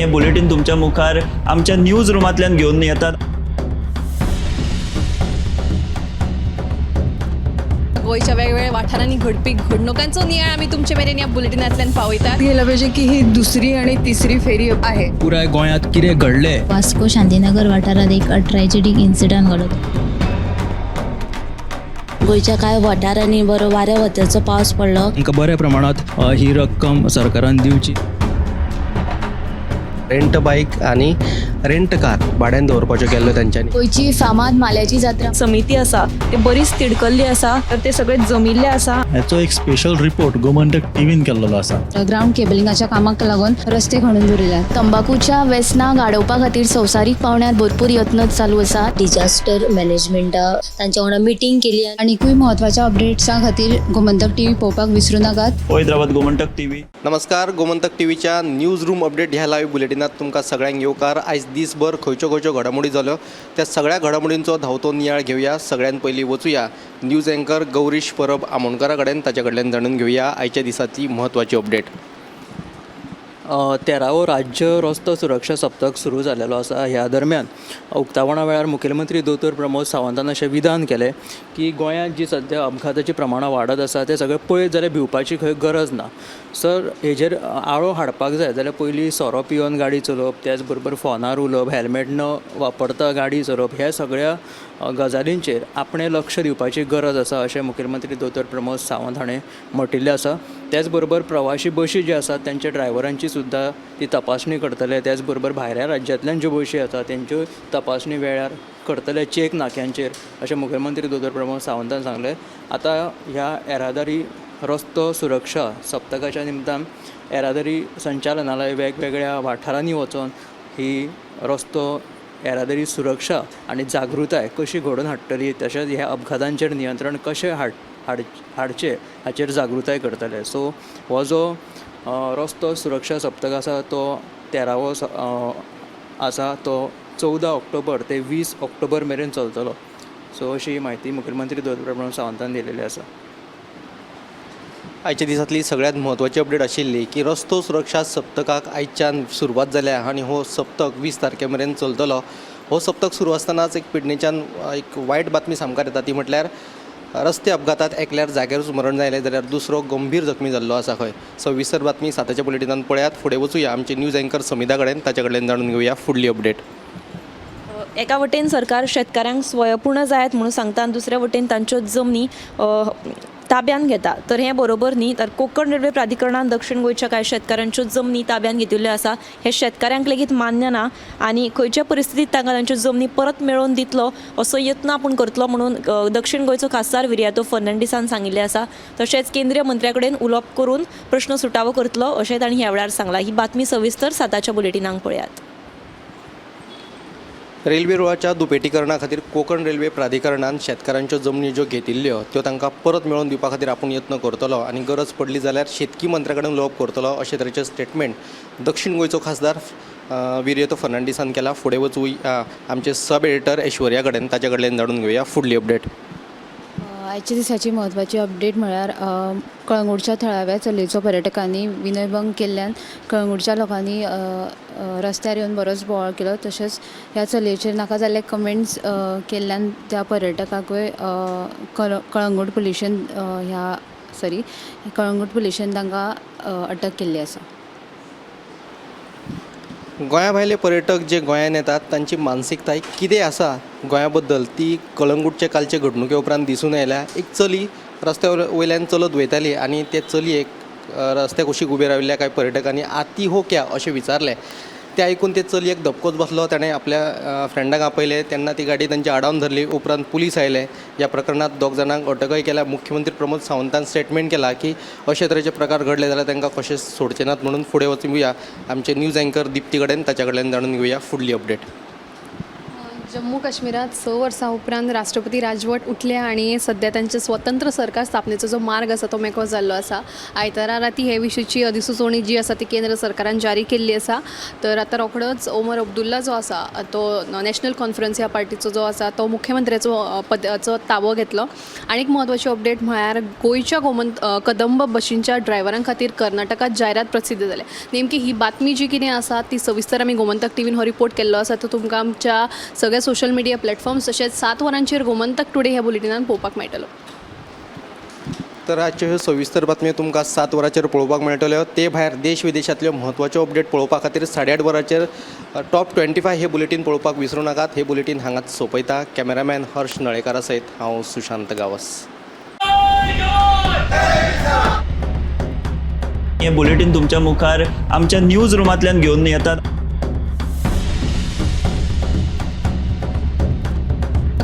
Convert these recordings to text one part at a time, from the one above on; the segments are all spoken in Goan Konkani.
हें बुलेटीन तुमच्या मुखार आमच्या न्यूज रुमांतल्यान घेवन येतात. गोंयच्या वेगवेगळ्या वाठारांनी घडपी घडणुकांचो नियाळ आमी तुमचे मेरेन ह्या बुलेटिनांतल्यान पावयतात. गेलं पाहिजे की ही दुसरी आणि तिसरी फेरी आहे. पुराय गोंयांत कितें घडलें. वास्को शांतीनगर वाठारात एक ट्रॅजेडीक इन्सिडंट घडलो. गोंयच्या कांय वाठारांनी बरो वाऱ्या वताचो पावस पडलो. तांकां बऱ्या प्रमाणांत ही रक्कम सरकारान दिवची. रेंट बायक आनी रेंट कार भाड्यान दवरपाच्यो केल्ल्यो तेंच्यांनी. गोंयची फामाद माल्याची जात्रा. समिती आसा ते बरीच तिडकल्ली आसा, तर ते सगळे जमिल्ले आसा. हाचो एक स्पेशल रिपोर्ट गोमंतक टीव्हीन केल्लो आसा. ग्रावंड केबलिंगाच्या कामाक लागून रस्ते खणून दवरिल्यात. तंबाकूच्या वेसनाक आडोवपा खातीर संवसारीक पावंड्यार भरपूर यत्न चालू आसा. डिजास्टर मॅनेजमेंटा तांच्या वांगडा मिटींग केली. आनीकूय म्हत्वाच्या अपडेट्सां खातीर गोमंतक टीव्ही पळोवपाक विसरूं नाकात. पळयत रावात गोमंतक टीव्ही. नमस्कार, गोमंतक टीव्हीच्या न्यूज रूम अपडेट ह्या लायव्ह बुलेटिनात तुमकां सगळ्यांक येवकार. आयज दीसभर खंयच्यो खंयच्यो घडामोडी जाल्यो त्या सगळ्या घडामोडींचो धांवतो नियाळ घेवया. सगळ्यान पयलीं वचुया न्यूज अँकर गौरीश परब आमोणकरा कडेन, ताच्या कडल्यान जाणून घेवया आयच्या दिसांतली म्हत्वाची अपडेट. 13वो राज्य रस्तो सुरक्षा सप्तक सुरू जालेलो आसा. ह्या दरम्यान उक्तावणा वेळार मुखेलमंत्री दोतोर प्रमोद सावंतान अशें विधान केलें की गोंयांत जी सद्या अपघाताची प्रमाणां वाडत आसा तें सगळें पळयत जाल्यार भिवपाची खंय गरज ना. सर, हेजेर आळो हाडपाक जाय जाल्यार पयलीं सोरो पिवन गाडी चलोवप, त्याच बरोबर फोनार उलोवप, हॅल्मेट न वापरता गाडी चलोवप, ह्या सगळ्या गजालींचेर आपणें लक्ष दिवपाची गरज आसा अशें मुखेलमंत्री दोतोर प्रमोद सावंत हाणें म्हटिल्लें आसा. त्याच बरोबर प्रवाशी बशी ज्यो आसात तेंच्या ड्रायव्हरांची सुद्दां ती तपासणी करतले. त्याच बरोबर भायल्या राज्यांतल्यान ज्यो बशी येता तेंच्यो तपासणी वेळार करतले चेक नाक्यांचेर अशें मुखेलमंत्री दोतोर प्रमोद सावंतान सांगलें. आतां ह्या येरादारी रस्तो सुरक्षा सप्तकाच्या निमतान येरादारी संचालनालय वेगवेगळ्या वाठारांनी वचोन ही रस्तो येरादारी सुरक्षा आनी जागृताय कशी घडोवन हाडटली, तशेंच ह्या अपघातांचेर नियंत्रण कशें हाडचें हाचेर जागृताय करतले. सो हो जो रस्तो सुरक्षा सप्तक आसा तो 13वो आसा, तो 14 ऑक्टोबर ते 20 ऑक्टोबर मेरेन चलतलो. सो अशी म्हायती मुखेलमंत्री दोतोर प्रमोद सावंतान दिलेली आसा. आयच्या दिसांतली सगळ्यांत म्हत्वाची अपडेट आशिल्ली की रस्तो सुरक्षा सप्तकाक आयच्यान सुरवात जाल्या आनी हो सप्तक 20 तारखे मेरेन चलतलो. हो सप्तक सुरू आसतनाच एक पेडणेच्यान एक वायट बातमी सामकार येता, ती म्हटल्यार रस्ते अपघातात एकल्यार जाग्यारूच मरण जायलें जाल्यार दुसरो गंभीर जखमी जाल्लो आसा खंय. सविस्तर बातमी 7च्या बुलेटिनान पळयात. फुडें वचुया आमचे न्यूज अँकर समिधा कडेन, ताच्या कडल्यान जाणून घेवया फुडली अपडेट. एका वटेन सरकार शेतकाऱ्यांक स्वयंपूर्ण जायात म्हणून सांगता आनी दुसऱ्या वटेन तांच्यो जमनी ताब्यान घेता, तर हें बरोबर न्ही. तर कोंकण रेल्वे प्राधिकरणान दक्षिण गोंयच्या कांय शेतकारांच्यो जमनी ताब्यान घेतिल्ल्यो आसा, हें शेतकाऱ्यांक लेगीत मान्य ना आनी खंयच्या परिस्थितीत तांकां तांच्यो जमनी परत मेळोवन दितलो असो यत्न आपूण करतलो म्हणून दक्षिण गोंयचो खासदार विरियातो फर्नांडीसान सांगिल्लें आसा. तशेंच केंद्रीय मंत्र्या कडेन उलोवप करून प्रश्न सुटावो करतलो अशें तांणी ह्या वेळार सांगलां. ही बातमी सविस्तर 7च्या बुलेटिनाक पळयात. रेल्वे रुळाच्या दुपेटीकरणा खातीर कोंकण रेल्वे प्राधिकरणान शेतकारांच्यो जमनी ज्यो घेतिल्ल्यो त्यो तांकां परत मेळोवन दिवपा खातीर आपूण यत्न करतलो आनी गरज पडली जाल्यार शेतकी मंत्र्या कडेन उलोवप करतलो अशे तरेचें स्टेटमेंट दक्षिण गोंयचो खासदार विरियातो फर्नांडीसान केला. फुडें वचूया आमचे सब एडिटर ऐश्वर्या कडेन, ताच्या कडल्यान जाणून घेवया फुडली अपडेट. आयच्या दिसाची म्हत्वाची अपडेट म्हळ्यार कळंगूटच्या थळाव्या चलयेचो पर्यटकांनी विनयभंग केल्ल्यान कळंगूटच्या लोकांनी रस्त्यार येवन बरोच बोवाळ केलो. तशेंच ह्या चलयेचेर नाका जाल्ले कमेंट्स केल्ल्यान त्या पर्यटकाकूय कळंगूट पुलिशेन ह्या सॉरी कळंगूट पुलिशेन तांकां अटक केल्ली आसा. गोंया भायले पर्यटक जे गोंयान येतात तांची मानसिकताय कितें आसा गोंया बद्दल ती कळंगूटचे कालचे घडणुके उपरांत दिसून आयल्या. एक चली रस्त्या वयल्यान चलत वयताली आनी ते चलयेक रस्त्या कुशीक उबे राविल्ल्या कांय पर्यटकांनी आती हो क्या अशें विचारलें. तें आयकून ते चलयेक धपकोच बसलो. ताणें आपल्या फ्रेंडाक आपयलें तेन्ना ती गाडी तांची आडावन धरली. उपरांत पुलीस आयले. ह्या प्रकरणांत 2 जाणांक अटकय केल्या. मुख्यमंत्री प्रमोद सावंतान स्टेटमेंट केला की अशे तरेचे प्रकार घडले जाल्यार तांकां कशेंच सोडचे नात म्हणून. फुडें वचुया आमचे न्यूज अँकर दिप्ती कडेन, ताच्या कडल्यान जाणून घेवया फुडली अपडेट. जम्मू काश्मीरात 6 वर्सां उपरांत राष्ट्रपती राजवट उठल्या आनी सद्या तांचे स्वतंत्र सरकार स्थापनेचो जो मार्ग आसा तो मेकळो जाल्लो आसा. आयतारा राती हे विशींची अधिसुचोवणी जी आसा ती केंद्र सरकारान जारी केल्ली आसा. तर आतां रोखडोच ओमर अब्दुल्ला जो आसा तो नॅशनल कॉन्फरन्स ह्या पार्टीचो जो आसा तो मुख्यमंत्र्याचो पदाचो ताबो घेतलो. आनी एक म्हत्वाची अपडेट म्हळ्यार गोंयच्या गोमंत कदंब बशींच्या ड्रायव्हरां खातीर कर्नाटकात जायरात प्रसिद्ध जाल्या. नेमकी ही बातमी जी कितें आसा ती सविस्तर आमी गोमंतक टिवीन हो रिपोर्ट केल्लो आसा. तो तुमकां आमच्या सगळ्या सोशल मिडिया प्लॅटफॉर्म्स तशेंच 7 वरांचेर गोमंतक टुडे ह्या बुलेटिनान पळोवपाक मेळटलो. तर आजच्यो ह्यो सविस्तर बातम्यो तुमकां 7 वरांचेर पळोवपाक मेळटल्यो. ते भायर देश विदेशांतल्यो म्हत्वाच्यो अपडेट पळोवपा खातीर 8:30 वरांचेर टॉप 25 हे बुलेटीन पळोवपाक विसरूं नाकात. हे बुलेटीन हांगाच सोंपयता. कॅमेरामॅन हर्ष नळेकारा सयत हांव सुशांत गांवस. हे बुलेटीन तुमच्या मुखार आमच्या न्यूज रुमांतल्यान घेवन येतात.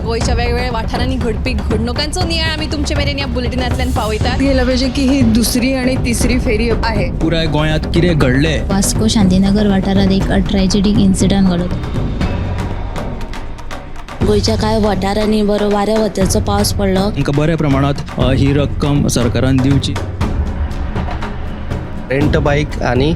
गोंयच्या वेगवेगळ्या वाठारांनी घडपी घडणुकांचो नियाळ आमी तुमचे मेरेन ह्या बुलेटिनांतल्यान पावयतात. गेलं पाहिजे की ही दुसरी आणि तिसरी फेरी आहे. पुराय गोंयांत कितें घडलें वास्को शांतीनगर वाठारात एक ट्रॅजेडीक इन्सिडंट घडलो. गोंयच्या कांय वाठारांनी बरो वाऱ्या वताचो पावस पडलो. तांकां बऱ्या प्रमाणांत ही रक्कम सरकारान दिवची. रेंट बायक आनी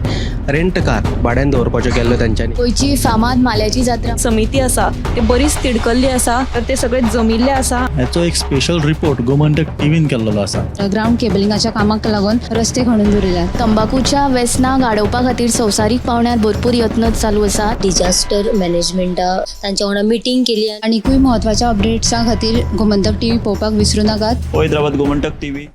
रेंट कार भाड्यान दवरपाच्यो केल्ल्यो तेंच्यांनी. गोंयची फामाद माल्याची जात्रा समिती आसा ते बरीच तिडकल्ली आसा, तर ते सगळे जमिल्ले आसा. हाचो एक स्पेशल रिपोर्ट गोमंतक टीव्हीन केल्लो आसा. ग्रावंड केबलिंगाच्या कामाक लागून रस्ते खणून दवरिल्यात. तंबाखूच्या वेसनाक आडोवपा खातीर संवसारीक पावंड्यार भरपूर यत्न चालू आसात. डिजास्टर मॅनेजमेंटा तांच्या वांगडा मिटींग केली. आनिकूय म्हत्वाच्या अपडेट्सां खातीर गोमंतक टीव्ही पळोवपाक विसरूं नाकात. पळयत रावात गोमंतक टीव्ही.